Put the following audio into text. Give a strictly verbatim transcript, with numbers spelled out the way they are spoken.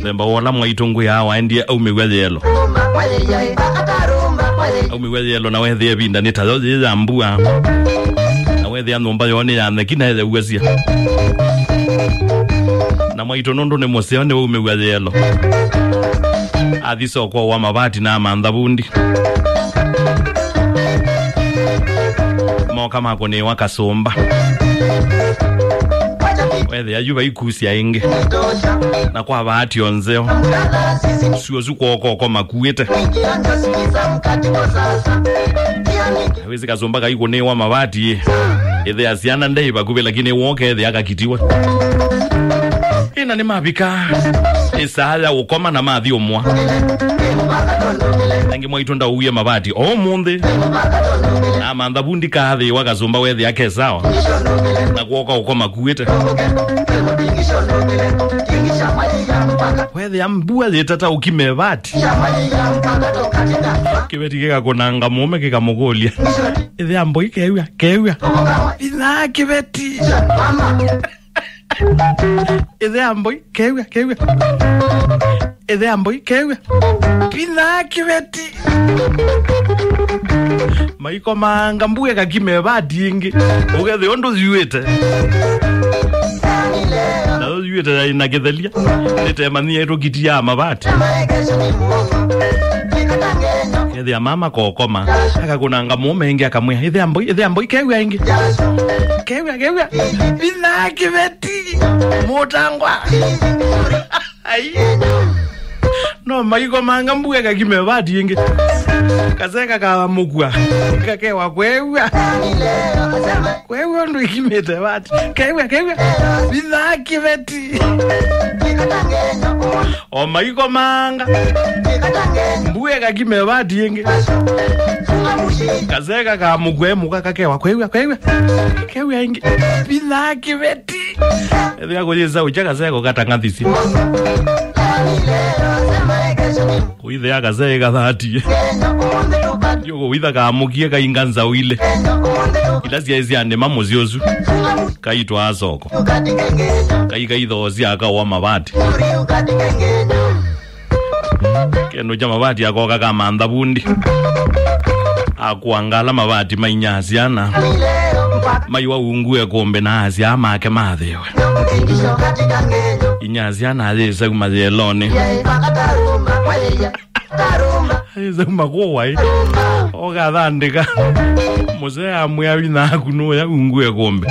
Themba wola mwaitũ ngwĩaa waendie aumĩw'a yelo. Aumĩw'a yelo na wethĩa ĩvinda nĩ tayo yĩ ya mbua. Na wethĩa nyũmba yoo nĩ ya nyeki na eyeũasya. Na mwaitũ nũndũ nĩ mũseo nĩ waumĩw'a yelo. Athi soko wa mavati na amantha vundi. Moka makũnĩwa kasũmba. Wethĩa yu vaikusya ĩngĩ. Na kwa vaati o nzeo. Suo su kwoko ko makuĩte. Wĩsĩ kasũmba kaikũnĩwa mavati ĩ. Ĩthĩa syana ndei vakuvĩ lakini woke ethĩa kakitiwe. Ĩna nĩ mavika ĩsaa ya ũkoma na mathi ũmwa. Nangĩ mwaitũ ndaũie mavati o ũmũnthĩ. Na amantha vundi kaathĩĩwa kasũmba wethĩa ke sawa. Na kwoka ũkoma kuĩte. Wethĩa mbua yĩtata ũkime vati. Kĩveti kĩkakũnanga mũũme kĩkamũkũlya. Ĩthĩa mboi kew'a, kew'a. Ĩthaa kĩveti. Ĩthĩa mboi kew'a, kew'a. Ĩthĩa mboi kew'a. Ĩthaa kĩveti. Maikomanga mbua ĩkakime vati ĩngĩ. Ũkethĩa ũndũ yuĩte. Nayo yuĩte yaĩ na kĩthelia. Nĩtemanyie ĩtũkiti ya mavati. Ethĩa mama kokoma. Akakũnanga mũũme ĩngĩ akamwĩa, "Ĩthĩa mboi, ĩthĩa mboi, kew'a ĩngĩ. Kew'a, kew'a." Ĩthaa kĩveti. Mũtangwa. Ai. No maikomanga mbua ĩkakime vati ĩngĩ. Kaseka kamũkua. Kakewa kwew'a. Kwew'a ũndũ ĩkimĩte vati. Kew'a, kew'a. Ĩthaa kĩveti. O maikomanga. Mbua ĩkakime vati ĩngĩ. Kaseka kamũkua e mũka kakewa kwew'a, kwew'a. Kew'a ĩngĩ. Ĩthaa kĩveti. Ethĩa kũyĩsa ũkya kaseko katang'athisye. Kũithĩa kasee kathatie. Yo kũitha kaamũkie kainga nzaũ ilĩ. Ila syaĩ sya ndĩma mũsyĩ ũsu. Kaitwaa soko. Kai kaithoosya akawa mavati. Kĩndũ kya mavati akoka kamantha vundi. Akwangala mavati mainyaa syana. Maiwa ungu ekombe na asya make mathĩwe. Inya syana ayĩsauma yelonĩ. Ayĩsauma kũwaĩ. Okathandĩka. Mũsee amwĩa wina aku nũya ungu ekombe.